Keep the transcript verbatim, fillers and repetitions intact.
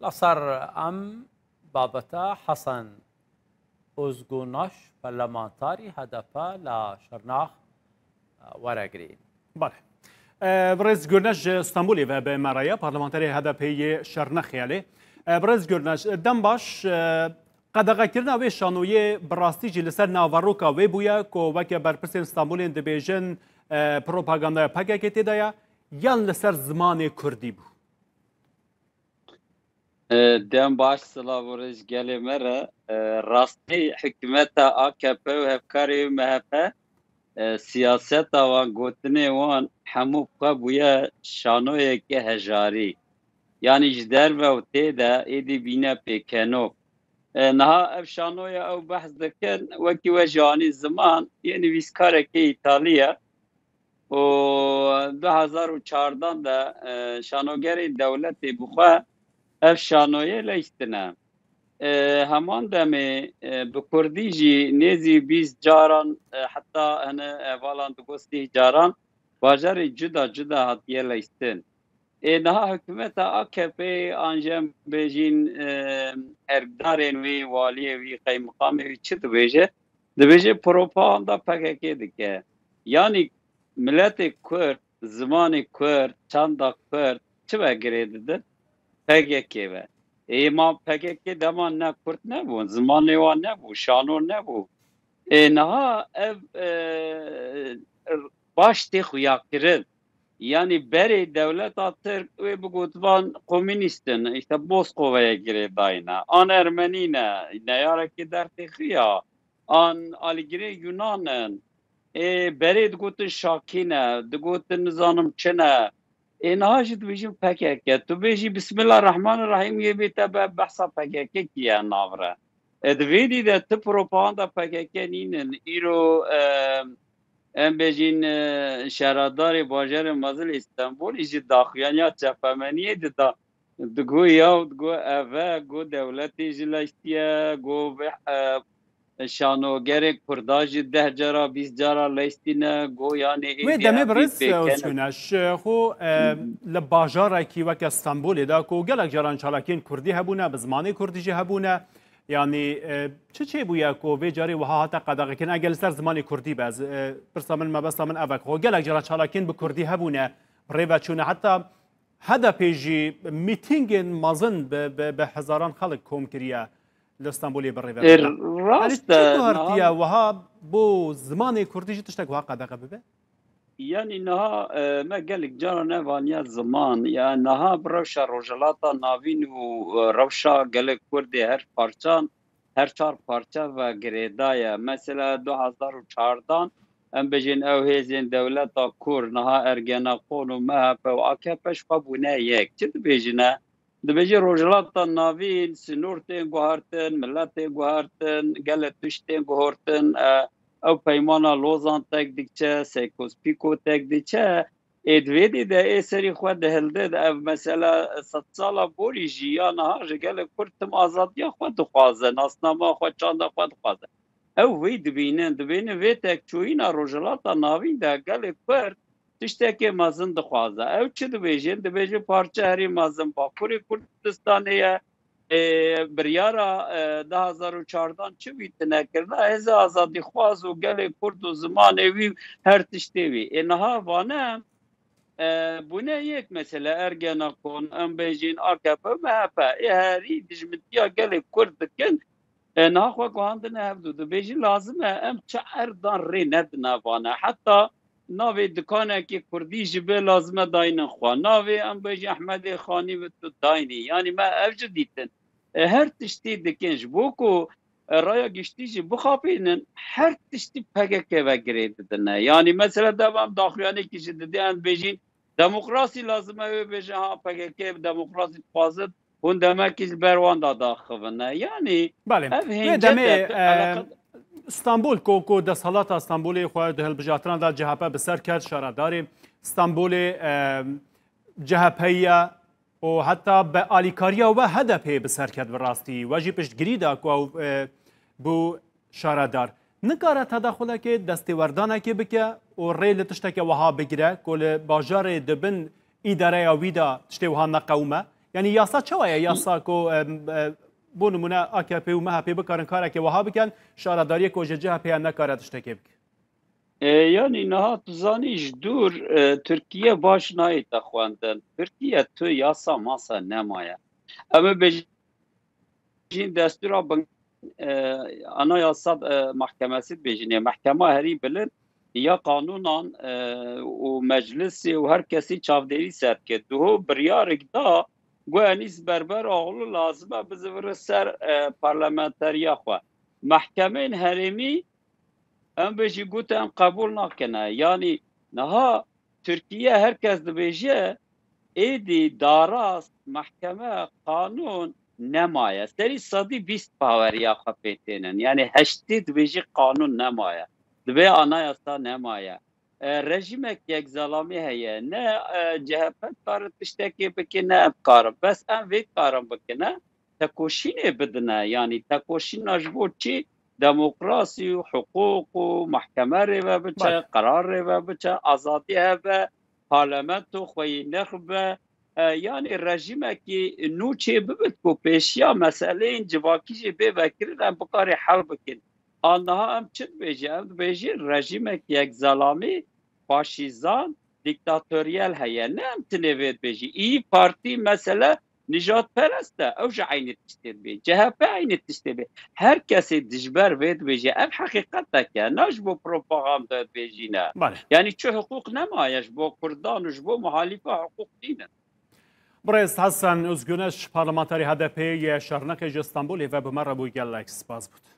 لەسەر ئەم بابەتە حەسەن ئۆزگوناش، پەرلەمانتاری هەدەپە لە شەرناخ، وەرەگرین. بەڵێ. ئە، بڕێز گورنەش ستانبولی و بە مەڕەیە پارلمانتاری هەدەپەیە شەرنەخیالێ. ئە، بڕێز گورنەش، دەم باش، ئە، قەدەغەکردنا وێ شانۆیە بڕاستی جی لەسەر ناڤەڕۆکا وێ بووە، کو وەکە بەرپرسێن ستانبولێن دەبێژن، ئە، پروپاگاندای پەکەکێ تێدایە، یان لەسەر زمانێ کوردی بوو؟ Dem baş, silav û rêz gelê me re. Rastî hikûmeta A K P û hevkarê wê M H P, siyaseta wan, gotinê wan hemû bi xwe bûye şanoyeke hejarî. Yanî ji derve û tê de êdî bîne pêkenok. Niha ev şanoya ew behs dikin, wekî we jî anî ziman, yê nivîskarekê Îtalî ye. û du hezar û çardan de, e, şanogerê dewletê bi xwe ev şanoyê leyîstine. E, heman demê, e, bi kurdî jî nêzî bîst caran, e, heta hene hevalan digot sîh caran bajarê cuda cuda hatiye leyîstin. Ê niha hikûmeta A K P an jî em bêjîn, e, erkdarên wî, waliyê wî, qeymiqamê wî çi dibêje? Dibêje propaganda P K K dike. Yanî miletê Kurd, zimanê Kurd, çanda Kurd çi ve girê didin? P K K ve. Ê ma P K K dema ne Kurd nebûn, zimanê wan nebû, şano nebû. Ê niha ev, e, baş tê xuyakirin. Yanî berê dewleta Tirk wê bigotiban komînîst in, îşte Boskova'ya girêdayî ne, an Ermenî ne, neyarekî dertê xuya, an alîgirê Yunan in. Ê berê digotin Şakî ne, digotin nizanim çi ne. Ê niha jî dibêjin P K K. Tu bêjî Bismillahirrahmanirrahîm yê bê te be behsa P K K kiye navre. E, di vê dî de ti propaganda P K K nînin. Îro, e, em bêjin, e, şaredarê bajarê mezin Îstanbulî jî daxuyaniya çepemeniyê dida. Digo ya, digo ev e, go dewletê jî leystiye, go vê, e, şanogerê Kurda jî deh cara, bîst cara leystîne, go yanî Wê êdî demê ev birêz pêkene. Özgüneş, xo, e, li bajarekî weke Stenbolê de ku gelek caran çalakiyên Kurdî hebûne, bi zimanê Kurdî jî hebûne. Yanî, e, çi çêbûye ku vê carê wiha hate qedexekirin? Eger li ser zimanê Kurdî be, ez, e, pirsa min, mebesta min ev e ku gelek caran çalakiyên bi Kurdî hebûne, bi rê ve çûne. Heta H D P jî mîtîngên mezin bi, bi, bi hezaran xelk kom kiriye li Stenbolê bi rê ve. E, rast e, çi guhertiye niha wiha bo zimanê Kurdî jî tiştek wiha qedexe bibe? Yanî niha, e, me gelek caran ev aniye ziman, ya niha bi rewşa Rojhilata Navîn û, e, rewşa gelek Kurdê her parçan, her çar parçe ve girêdaye. Mesela du hezar û çardan, em bêjin ew hêzên dewleta Kurd, niha Ergenekon û M H P û A K P ji xwe bûne yek. Çi dibêjine? Dibêje Rojhilata Navîn, sînor tên guhertin, milet tên guhertin, gelek tişt tên guhertin, e, ew peymana Lozan tek diçe, Sykes-Picot tek diçe, ê di vê dî de ê serî xwe dihildin, ev mesela sedsala borî jî ya niha ji gelek Kurd tim azadiya xwe dixwaze, nasnama xwe, çanda xwe dixwaze. Ew wî dibînin, dibînin vê tekçûyîna Rojhilata Navîn de gelek Kurd tiştekê mezin dixwaze. Ew çi dibêjin? Dibêjin parçe herî mezin Bakurê Kurdistanê ye. Ê, biryara, e, du hezar û çardan çi wî tune kirina? Hêzê azadîxwaz û gelê Kurd û zimanê wî, her tiştê wî. Ê niha vane, e, bûne yek mesele, Ergenekon, em bêjin A K P, M H P. Ê herî dijmintiya gelê Kurd dikin. E, niha xwe guhandine hevdu. Dibêjin lazim e em çi erdan rê nedine vane. Heta navê dikanekî Kurdî jî bê lazim e daynin xwe. Navê em bêjin Ehmedê Xanî bi tu daynî. Yanî me ev jî dîtin. E, her tiştî dikin ji bo ku, e, raya giştî jî bixapînin, her tiştî P K K ve girê didine. Yanî mesela dema em daxuyanekî jî didin, em bêjin demokrasî lazim e, wê bêje ha P K K demokrasî dixwazin, hûn demekî ji ber wan de daxivine. Yanî Belê. Ev Wê hênce demê, de e, eleqe Stenbol, ku, ku desthelata Stenbolê xwe di hilbijartinan de C H P bi ser ket, şaredarê Stenbolê, e, C H P ye û heta bi alîkariya we H D P bi ser ket bi rastî. We jî piştgirî da ku ew, e, bû şaredar. Nikare tedaxulekê, destêwerdanekê bike û rê li tişteke wiha bigire ku li bajarê di bin îdareya wî de tiştê wiha neqewime. Yanî yasa çawa ye? Yasa ku, em, e, bo nimûne A K P û M H P bikarin karekê wiha bikin, şaredariyê ku ji C H P ya nekare tiştekê bike. E, yanî niha tu zanî ji dûr, e, Tirkiye baş nayê te xwendin. Tirkiye tu yasa masa nemaye. Em ê bêjin destûra bin, e, anayasa, e, mahkemesi dibêjin. Ê, mehkema herî bilind ya qanûnan, e, û meclisê û her kesî çavdêrî ser dike. Duho biryarek da, got Enîs Berberoğlu lazim e bizivire ser, e, parlamenteriya xwe. Mehkemeyên herêmî em bêjî gote em qebûl nakene. Yanî niha Tirkiye her kes dibêje, êdî darast, mehkeme, qanûn nemaye. Serî sedî bîst baweriya xwe pê tênin. Yanî heştê dibêjî qanûn nemaye. Dibê anayasa nemaye. E, rejîmek yek zelamî heye. Ne, e, C H P dikare tiştekê bike, ne em dikarin. Bes em vê dikarin bikine, tekoşînê bidine. Yanî tekoşîna ji bo çi? Demokrasî û hiqûq û mehkeme rêve biçe, Belê. Qerar rêve biçe, azadî hebe, parlamento xweyî nirx be. E, yanî rejîmekî nû çê bibit ku pêşiya meseleyên civakî jî bê vekirin, em bikarê hel bikin. A niha em çi dibêjin? Em dibêjin rejîmek yek zelamî, faşîzan, dîktatoriyel heye. Ne em tinê vê dibêjî. Îyî Partî mesele nijadperest e. Ew jî eynî tiştê dibê. C H P eynî tiştê dibê. Her kesê dijber vê dibêje. Ev heqîqetek e. Na ji bo propaganda dibêjîne. Belê. Yanî çi hiqûq nemaye ji bo Kurdan û ji bo muhalîfa hiqûq nînin. Birêz Hesen Özgüneş, parlamenterê H D P yê Şarnexê ji Stenbolê ve bi me re bû, gelek spas bût.